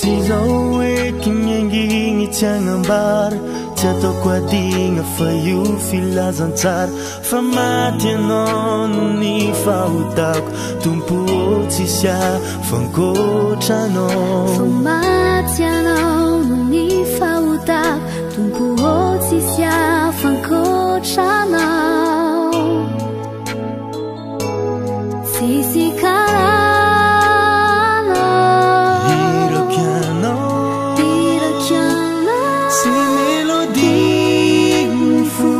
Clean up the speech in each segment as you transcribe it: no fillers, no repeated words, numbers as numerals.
Tsy izao eky ny angigny tsy agnambara, tsy ataoko adigna fa io filazantsara. Fa maty ianao noho ny fahotako, Tompo ô tsisy hafa ankoatra Anao. Fa maty ianao noho ny fahotako, Tompo ô tsisy hafa ankoatra Anao. Tsisy karaha Anao. Irako ianao. Irako ianao. Sy mélodie ny fo,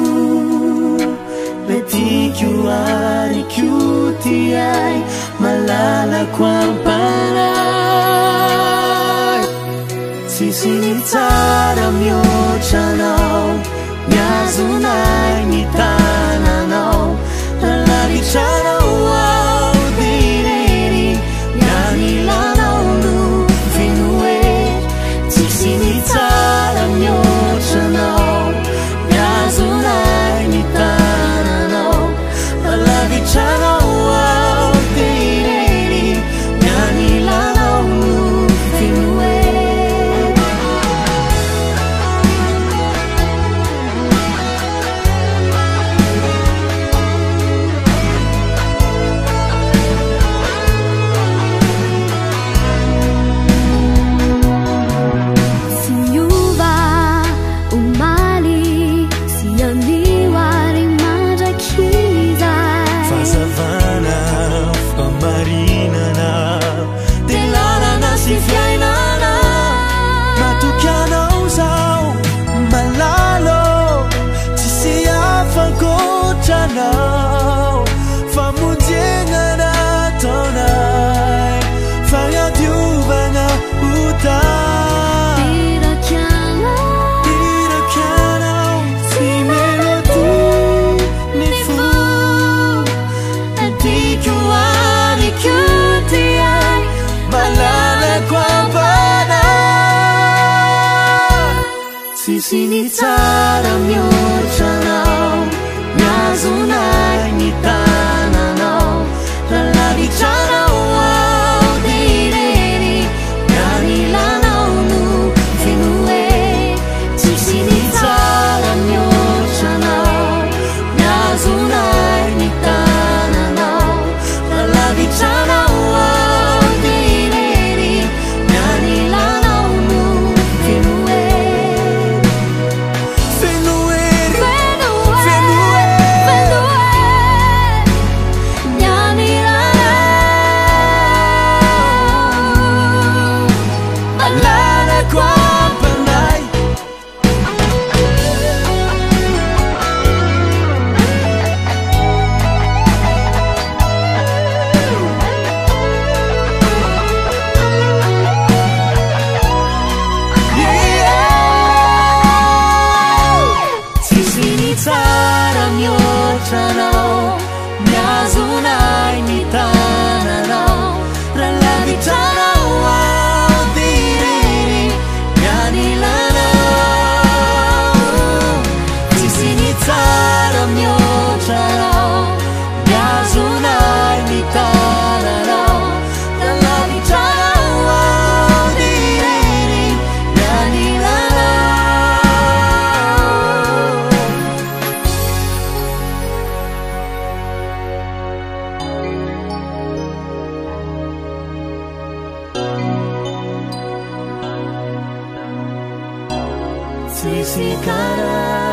ilay tiako ary koa tiay, malalako am-panahy. Tsisy ny tsara mihoatra Anao, mihazona ahy ny tananao. Lavitra Anao aho dia irery, ny anilanao no feno hery. Tsisy ny tsara mihoatra Anao, mihazona ahy ny tananao. Lavitra Anao aho dia irery, ny anilanao no feno hery. Tsy miova omaly sy anio ary mandrakizay. Fahazavana, fahamarinana, dia lalana sy fiainana. Matoky anao zaho, malalo, tsisy hafa ankoatra anao. Famonjena nataonay, fahadiovana ota. Irako ianao. Irako ianao, tsy mélodie ny fo. Tiako ary koa tiay, malalako am-panahy. Tsisy ny tsara mihoatra anao, mihazona ahy ny tananao. Raha lavitra anao aho dia irery, ny anilanao no feno hery. Tsisy ny tsara mihoatra anao, mihazona ahy ny tananao. Raha lavitra anao aho dia irery, ny anilanao no feno hery. Feno hery. Feno Feno hery. hery. Feno hery. Ny anilanao. Malalako am-panahy. Tsisy ny tsara mihoatra anao, mihazona ahy ny tananao. Raha lavitra anao aho dia irery, ny anilanao. Tsisy ny tsara mihoatra anao, mihazona ahy ny tananao. Raha lavitra anao aho dia irery, ny anilanao. Tsisy karaha